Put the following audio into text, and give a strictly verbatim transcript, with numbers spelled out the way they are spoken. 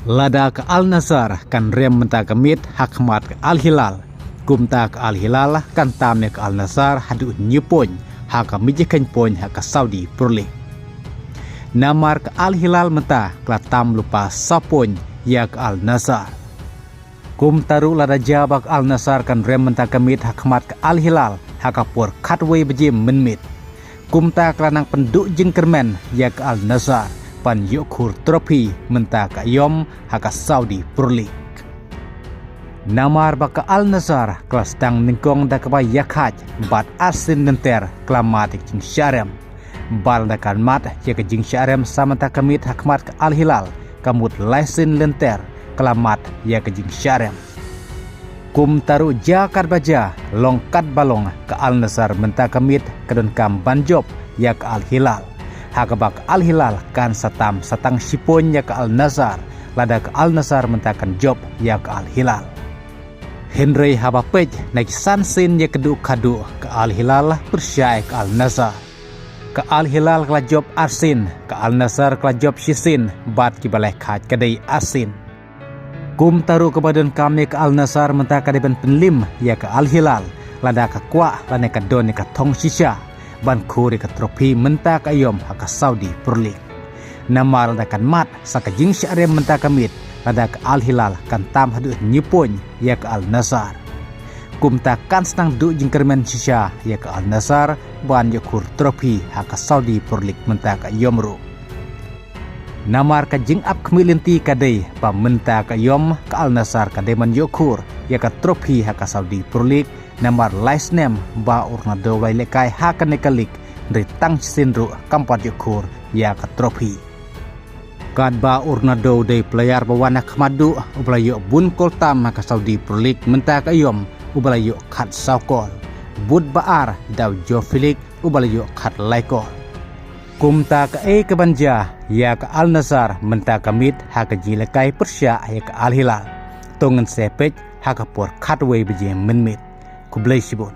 Lada ka Al Nassr kan rem mynta ka miet ha khmat ka Al Hilal, kumta ka Al Hilal kan tam ïa ka Al Nassr haduh hynñiew point ha ka miet jingkheiñ point ha ka Saudi Pro League. Namar ka Al Hilal mynta ka la tam lypa saw point ïa ka Al Nassr. Kumta ruh lada jia ba ka Al Nassr kan rem mynta ka miet ha khmat ka Al Hilal ha ka por khatwei baje mynmiet, kumta ka la nang pynduh jingkyrmen ïa ka Al Nassr ban ïoh khur trophy mynta ka aïom ha ka Saudi Pro League. Namar ba ka Al Nassr ka la sdang nyngkong da kaba ïakhaid bad arsien lynter ka la mad ïa ka jingshah rem. Bad lada kan mad ïa ka jingshah rem sa mynta ka miet ha khmat ka Al Hilal, ka mut lai sien lynter ka la mad ïa ka jingshah rem. Kumta ruh jia katba jia, long katba long, ka Al Nassr mynta ka miet ka donkam ban jop ïa ka Al Hilal. Ha kaba ka Al Hilal kan sa tam sa tang shi point ïa ka Al Nassr, lada ka Al Nassr mynta kan jop ïa ka Al Hilal. Hynrei haba peit na ki san sien ïakynduh khatduh, ka Al Hilal pyrshah ïa ka Al Nassr. Ka Al Hilal ka la jop arsien, ka Al Nassr ka la jop shisien, bad kiba la ïakhaid ka dei arsien. Kumta ruh kaba donkam ïa ka Al Nassr mynta ka dei ban pynlim ïa ka Al Hilal, lada ka kwah lane ka don ïa ka thong shisha ban khur ïa ka trophy mynta ka aïom ha ka Saudi Pro League. Namar lada kan mad sa ka jingshah rem mynta ka miet, lada ka Al Hilal kan tam haduh hynñiew point ïa ka Al Nassr. Kumta kan sa nang duh jingkyrmen shisha ïa ka Al Nassr ban ïoh khur trophy ha ka Saudi Pro League mynta ka aïom ruh. Namar ka jingap khmih lynti ka dei ba mynta ka aïom ka Al Nassr ka dei ban ïoh khur ïa ka trophy ha ka Saudi Pro League, namar lai snem ba u Ronaldo u la ïalehkai ha kane ka league, hynrei tang shisien ruh kam pat ïoh khur ïa ka trophy. Katba u Ronaldo u dei player ba wan ha khmat duh uba la ïoh bun kol tam ha ka Saudi Pro League mynta ka aïom, uba la ïoh khatsaw kol. Bad ba ar da u Joao Felix, uba la ïoh khatlai kol. Kumta kaei kaban jia ïa ka Al Nassr mynta ka miet ha ka jingïalehkai pyrshah ïa ka Al Hilal? To ngin sa peit ha ka por khatwei baje mynmiet. Khublei shibun.